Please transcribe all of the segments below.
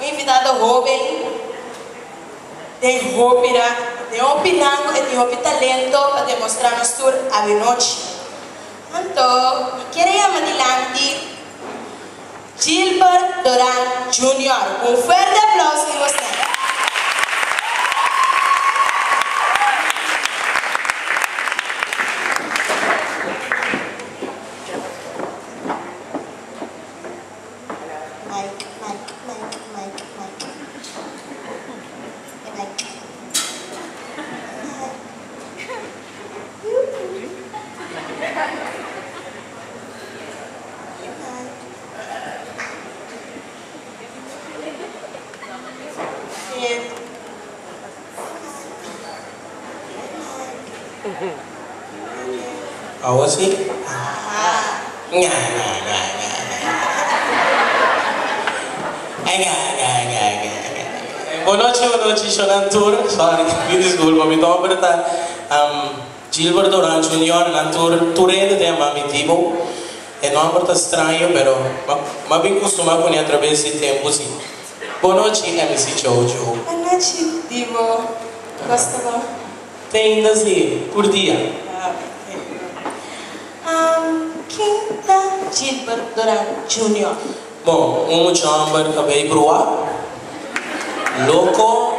invitado hoben den hopi den hopi rango e tin hopi talento pa demostra nos tur awenochi. Anto mi kier a yama dilanti Gilbert Doran Junior ku un fuerte aplauso di bosnan. Mike, Mike, Mike, Mike, Mike. E Mike. Awor si? Nga nga nga nga nga. Ay nga nga nga nga nga. Bon nochi bon nochi shonan tur. Sorry, mi disculpa mi nomber ta Gilbert Doran Junior nan tur tur hende ta yama mi Dibo. E nomber ta straño pero m'a bin custuma cune atrabes di tempo si. Bon nochi MC Jojo. Bon nochi Dibo. Gosta bo? Te ainda si, tur dia. Ken ta Gilbert Doran Junior? Bon, un mucha homber cabey brua, loco.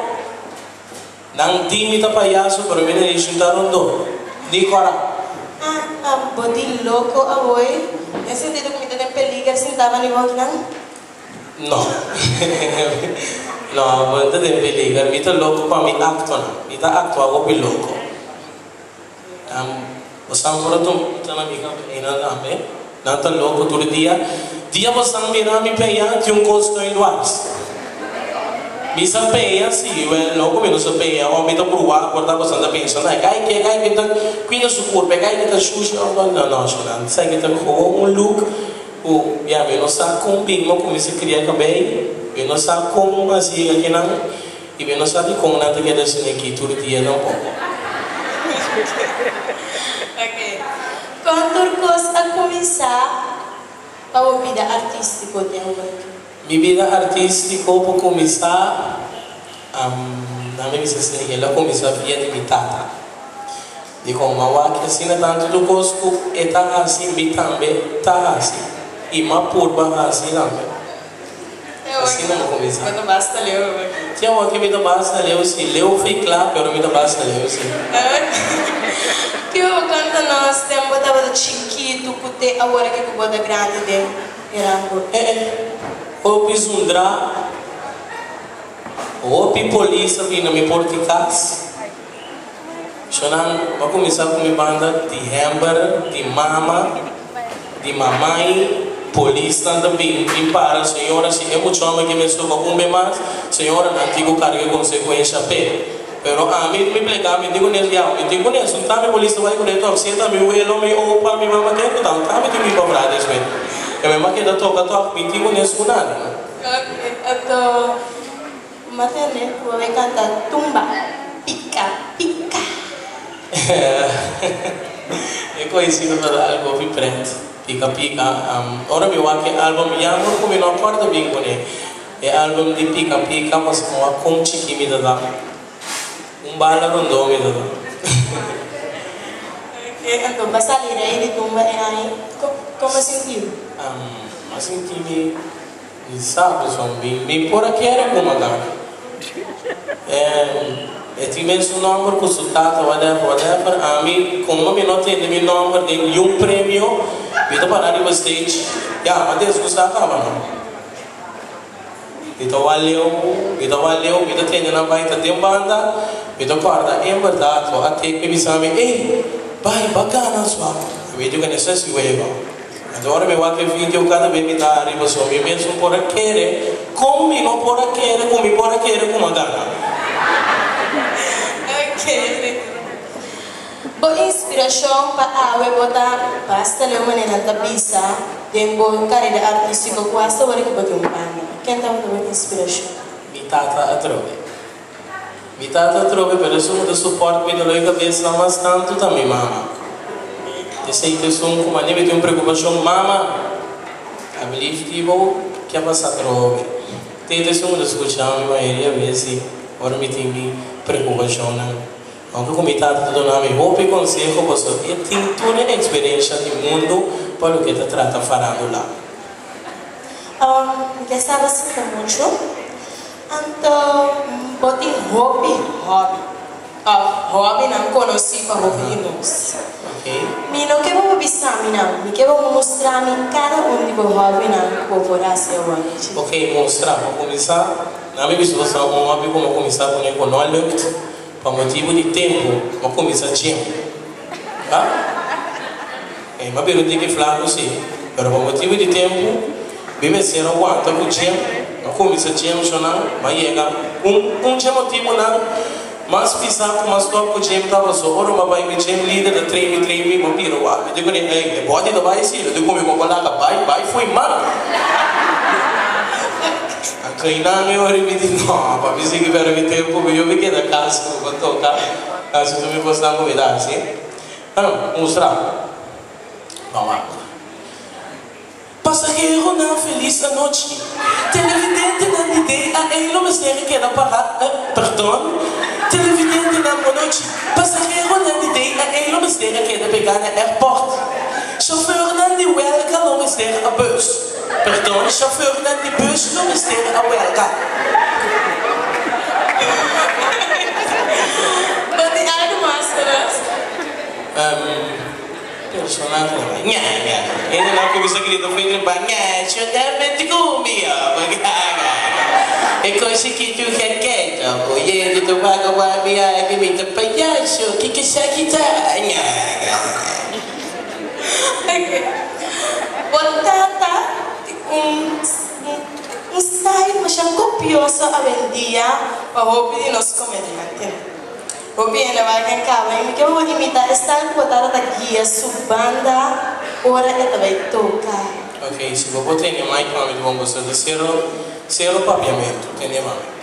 Nan di mi ta payaso pero mi ta di shunta rondó. Di kora. Ah, ah, bo di loko awoy? Den sentido ku mi ta den peliger sintá bani bo akinan? No. No, bo no ta den peliger. Mi ta loko pa mi aktonan. Mi ta aktua hopi loko. Bosan por a tuma nota na mi kabeinan tambe. Nan ta loko tur dia. Dia bosan mira mi peña tin un kos schuin dwars. Mi sa peña si, wel loko mi no sa peña of mi ta bruha por ta bosan ta pensa na e kai ke kai ke ta cuida su curpa e kai ke ta shushi of no no no nan sa ke ta gewoon un look ku ya mi no sa kon bin mi a cuminsa cria kabei mi no sa kon a siga kinan. I mi no sa dikon nan ta keda asina aki tur dia tampoko. Ok. Kon tur kos a kuminsá pa bo bida artístiko te awor? Mi bida artístiko por kuminsá, nan mi bisa asina, el a kuminsá via di mi tata. Dikon m'a wak asina tantu tur kos ku e ta hasi, mi tambe ta hasi. I m'a purba hasi tambe. Asina mi kuminsá. Bo ta basta leu awor. Si awor ki mi ta basta leu si. Leu fi kla pero mi ta basta leu si. Ki bo konta nos den bo tabata chikitu ku te awor aki ku bo ta grandi den e rango? Eh eh. Hopi zundra, hopi polis a bini na mi porta di kas. Shonan, bo a kuminsá ku mi banda di hèmber, di mama, di mamai, polisnan ta bin bin para, señora si e muchòmber ke mes toka un be mas, señora nan tin ku karga e konsekuensha p'e. Pero ami mi plegá, mi tin ku nes ya, mi tin ku nes, un ta mi polis ta bai kuné tòg, si e ta mi welo, mi opa, mi mama ken ku ta, un ta mi tin ku bin pa vra despues. E mi a keda toka tòg, mi tin ku nes ku nan. Ok, anto. M'a tende ku bo bai kanta tumba pika pika. E koisido ta da algo hopi pret. Pika pika. Ora mi wak e album jammer ku mi no a kòrda bien kuné. E album di pika pika pasobra mi wak kon chikí mi ta da. Un bala rondó mi ta da. Ok, anto bo a sali rei di tumba e aña. Kon bo sinti bo? M'a sinti mi. Mi sa ku son mi mi por a kere ku manda. E tin mes un nomber ku su tata whatever whatever ami komo mi no tende mi nomber den niun premio mi ta para riba stage ya ma desgusta kaba no. Mi ta wak leu mi ta wak leu mi ta tende nan bai ta den banda mi ta kòrda en bèrdat bo a tek mi bisa mi ey bai bo a gana sua mi di ku nesesi wega. Anto ora mi wak e video kada be mi ta hari pasobra mi mes por a kere kon mi no por a kere ku mi por a kere ku mi a gana. Ok. Bo inspirashon pa awe bo ta basta leu manera nan ta bisa den bo karera artístiko ku hasta ora ku bo tin un banda. Ken tabata bo inspirashon? Mi tata atrobe. Mi tata atrobe pero esun ku ta support mi dolor di kabesnan mas tantu ta mi mama. Esei ta esun ku manera mi tin un preokupashon, mama, I believe di bo ke a pasa atrobe. Tete esun ku ta skucha mi mayoria bes si ora mi tin mi preokupashonnan. Aunke ku mi tata ta duna mi hopi konseho pasobra e tin tur e eksperensha di mundu pa loke ta trata farandula. Mi ke sa bo sinta muchu, anto bo tin hopi hòbi òf hòbinan konosí pa hopi di nos. Mi no ke bo bisa mi nan, mi ke bo mustra mi kada un di bo hòbinan ku bo por hasi awor. Ok, mustra. Bo kuminsá. Na mi bisa bo sa un hòbi ku bo kuminsá kuné ku no a lukt pa motibu di tempu, bo kuminsá gym. Ta? E m'a bira un tiki flaku si, pero pa motibu di tempu mi mester a wanta ku gym. M'a kuminsá gym shonnan, m'a yega un un dje motibunan mas pisá ku m'a stòp ku gym tabata so ora m'a bai mi gym lider ta train mi train mi, m'a bira wak mi di kuné, ey, e bòdi ta bai si, lo di ku mi ku laga bai bai fo'i man. A kainá mi ora i mi di, no, pa mi sigui pèrdè mi tempu, mihó mi keda kas ku mi toka hasi tur mi kosnan ku mi ta hasi. Bueno, mustra. Ban wak. Pasaheronan felis anochi. Televidentenan di DAE lo mester a keda para, eh, perdon, televidentenan bonochi. Pasaheronan di DAE lo mester a keda pegá na airport. Chauffeurnan di welga lo mester a bus. Perdon, chauffeurnan di bus lo mester a welga. Bo tin algu mas pa nos? Personahe nan ña ña. Hendenan kuminsá grita for entre ba ña shota mete ku mi obo gaga. E kos chikitu geketo ku yende ta wak wak mi ai mi ta payaso kiko esaki ta ña ña. Bo tata tin un un style masha kopioso awendia pa hopi di nos komediantenan. Hopi hende bai ken kaba i mi ke bo imita e style ku bo tata ta guia su banda ora e ta bai toka. Ok, si bo por tene mic mami ta bon bo sa ta sero sero papiamentu tene mami.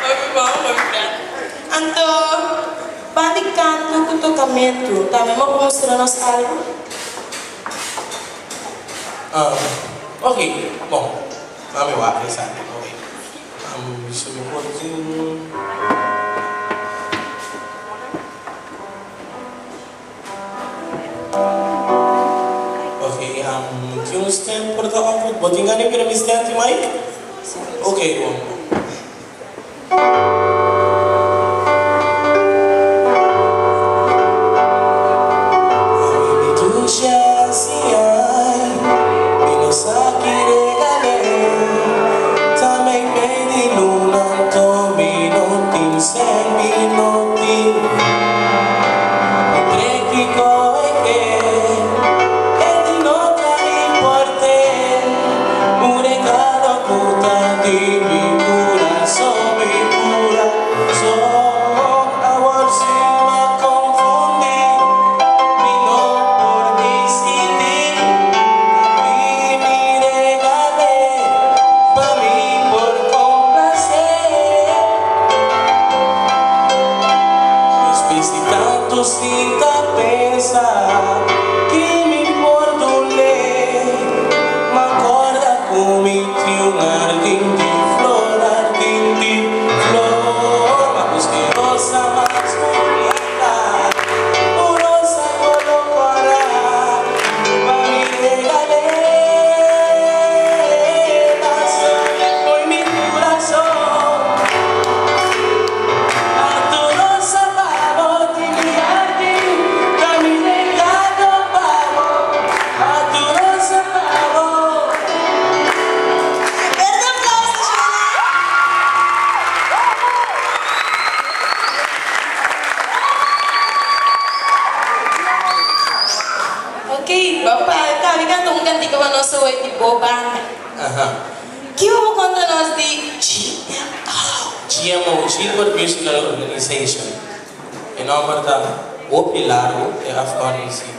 Hopi bon, hopi pret. Anto, ban di kanto ku tokamentu, tambe bo por mustra nos algu? Ok, bon, mami wak esaki, ok. Bisa mi por tin. Ok, tin un stand por ta awkward. Bo tin gana di mira mi stand, Mike? Ok, bon. Bo a kaba di kanta un kantika pa nos awe di bo banda. Aha. Kiko bo konta nos di GMO? GMO, Gilbert Musical Organization. E nòmber ta hopi largu, e afkorting.